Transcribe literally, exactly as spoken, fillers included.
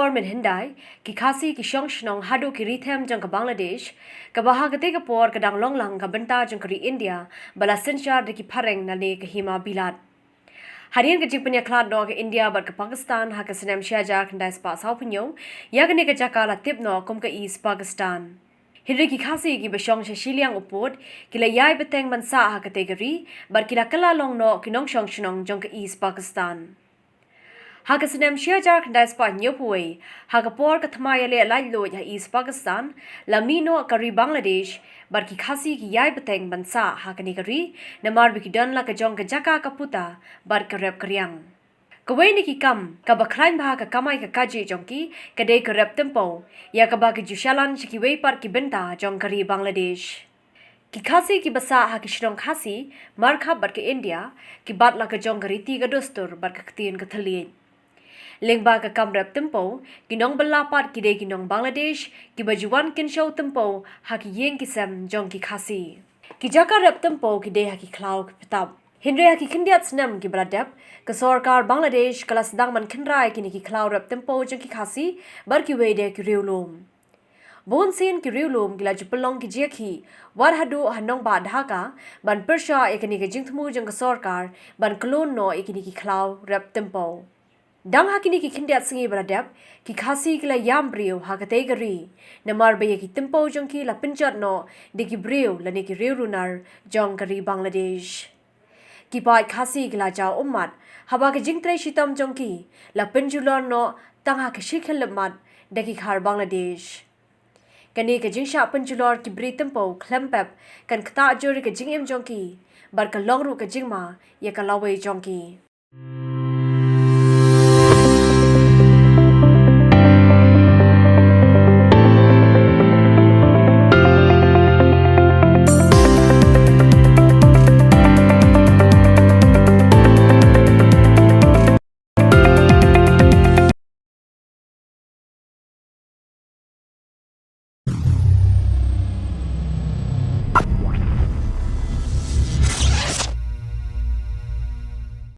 por mynhyndai, ki Khasi ki shong shnong haduh ki ri them jong ka Bangladesh, kaba ha katei ka por ka dang long lang ka bynta jong ka ri India ba la synshar da ki phareng na ne ka hima bilat. Hadien ka jingpynïakhlad noh ka India bad ka Pakistan ha ka snem shi hajar khyndai spah sawphew hynñiew, ïa kane ka jaka la tip noh kum ka East Pakistan. Hynrei ki Khasi kiba shong sha shiliang u pud ki la ïai bteng ban sah ha katei ka ri, bad ki la kylla long noh ki nongshong shnong jong ka East Pakistan. Ha ka snem shi hajar khyndai spah hynñiewphew wei, ha ka por ka thma ïaleh laitluid ha East Pakistan, la mih noh ka ri Bangladesh, bad ki Khasi ki ïai bteng ban sah ha kane ka ri, namar ba ki don la ka jong ka jaka ka puta bad ka rep ka riang. Kawei na ki kam kaba khlaiñ bha ka kamai ka kajih jong ki ka dei ka rep tympew, ïa kaba ki ju shalan sha kiwei pat ki bynta jong ka ri Bangladesh. Ki Khasi kiba sah ha ki shnong Khasi markhap bad ka India, ki bat la ka jong ka riti ka dustur bad ka ktien ka thylliej. Lyngba ka kam rep tympew, ki nongbylla pat ki dei ki nong Bangladesh kiba ju wan kynshew tympew ha ki ïing ki sem jong ki Khasi. Ki jaka rep tympew ki dei ha ki khlaw ki btap. Hynrei ha ki khyndiat snem kiba la dep, ka sorkar Bangladesh ka la sdang ban khynra ïa kine ki khlaw rep tympew jong ki Khasi bad kiwei de ki riewlum. Bunsien ki riewlum ki la ju pynlong ki jingïakhih, wat haduh ha nongbah Dhaka, ban pyrshah ïa kane ka jingthmu jong ka sorkar ban khlun noh ïa kine ki khlaw rep tympew. Dang ha kine ki khyndiat sngi ba la dep, ki Khasi ki la ïam briew ha katei ka ri, namar ba ïa ki tympew jong ki la pynjot noh da ki briew lane ki riew runar jong ka ri Bangladesh. Ki paid Khasi ki la jaw ummat haba ka jingtrei shitom jong ki la pynjulor noh tang ha ka shi khyllipmat da ki khar Bangladesh. Kane ka jingshah pynjulor ki bri tympew khlem pep kan ktah jur ïa ka jingim jong ki, bad ka long ruh ka jingma ïa ka lawei jong ki.